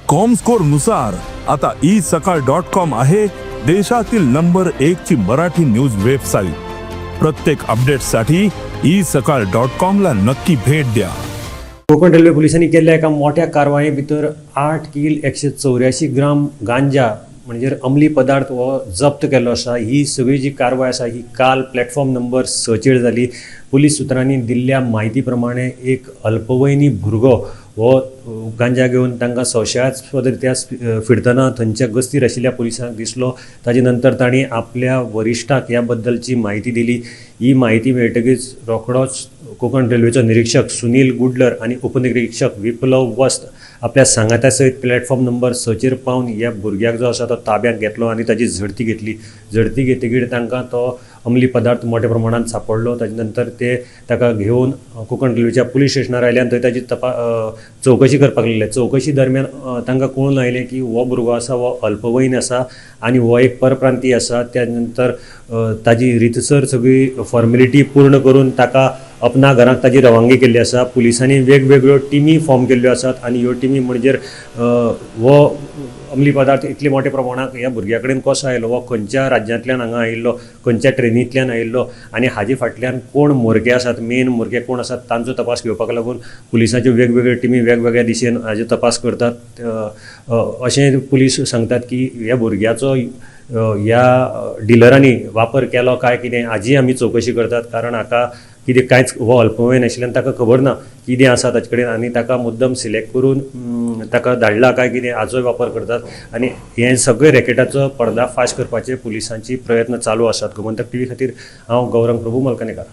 Comscore नुसार आता E सकाळ डॉट कॉम आहे देशातील नंबर एक ची मराठी न्यूज वेबसाईट. प्रत्येक अपडेटसाठी ई सकाळ डॉट कॉम ला नक्की भेट द्या. कोकण रेल्वे पुलिसांनी केल्ल्या एका मोठ्या कारवाये भितर 8 कील 184 ग्राम गांजा म्हणजे अंमली पदार्थ हो जप्त केल्लो आसा. ही सगळी जी कारवाय आसा ही काल प्लॅटफॉर्म नंबर 6चेर जाली. पुलीस सुत्रांनी दिल्ल्या म्हायती प्रमाणे एक अल्पवयनी भुरगो हो गांजा घेवन तांकां संशयास्पद रित्या फिरतना थंयच्या गस्तीर आशिल्ल्या पुलिसांक दिसलो. ताजे नंतर तांणी आपल्या वरिश्ठाक ह्या बद्दलची म्हायती दिली. ही म्हायती मेळटकीच रोखडोच कोकण रेल्वेचो निरीक्षक सुनील गुडलर आनी उपनिरीक्षक विप्लव वस्त आपल्या सांगात्या सयत प्लॅटफॉर्म नंबर 6चेर पावन ह्या भुरग्याक जो आसा तो ताब्यांत घेतलो आनी ताजी झडती घेतली. झडती घेतकीर तांकां तो अंमली पदार्थ मोठ्या प्रमाणांत सांपडलो. ताजे नंतर ते ताका घेवन कोकण रेल्वेच्या पुलीस स्टेशनार आयले आनी थंय ताजी चवकशी करपाक लागले. चवकशी दरम्यान तांकां कळून आयलें की हो भुरगो आसा हो अल्पवयीन आसा आनी हो एक परप्रांतीय आसा. त्या नंतर ताजी रितसर सगळी फॉर्मेलिटी पूर्ण करून ताका अपना घराक ताजी रवानगी केल्ली आसा. पुलिसांनी वेगवेगळ्यो टिमी फॉर्म केल्ल्यो आसात आनी ह्यो टिमी म्हणजे हो अंमली पदार्थ इतले मोठ्या प्रमाणात ह्या भुरग्या कडेन कसो आयलो, हो खंयच्या राज्यांतल्यान हांगा आयिल्लो, खंयच्या ट्रेनींतल्यान आयिल्लो आनी हाजे फाटल्यान कोण मोरके आसात, मेन मोरके कोण आसात, तांचो तपास घेवपाक लागून पुलिसाच्यो वेगवेगळ्यो टिमी वेगवेगळ्या दिशेन हाजो तपास करतात. अशें पुलीस सांगतात की ह्या भुरग्याचो ह्या डिलरांनी वापर केलो काय कितें हाजी आमी चवकशी करतात, कारण हाका कितें कांयच हो अल्पवयीन आशिल्ल्यान ताका खबर ना कितें आसा ताचे कडेन आनी ताका मुद्दम सिलेक्ट करून ताका धाडला काय कितें हाजोय वापर करतात आनी हें सगळें रॅकेटाचो पर्दाफाश करपाचे पुलिसांची प्रयत्न चालू आसात. गोमंतक टीव्ही खातीर हांव गौरंग प्रभू मलकनेकार.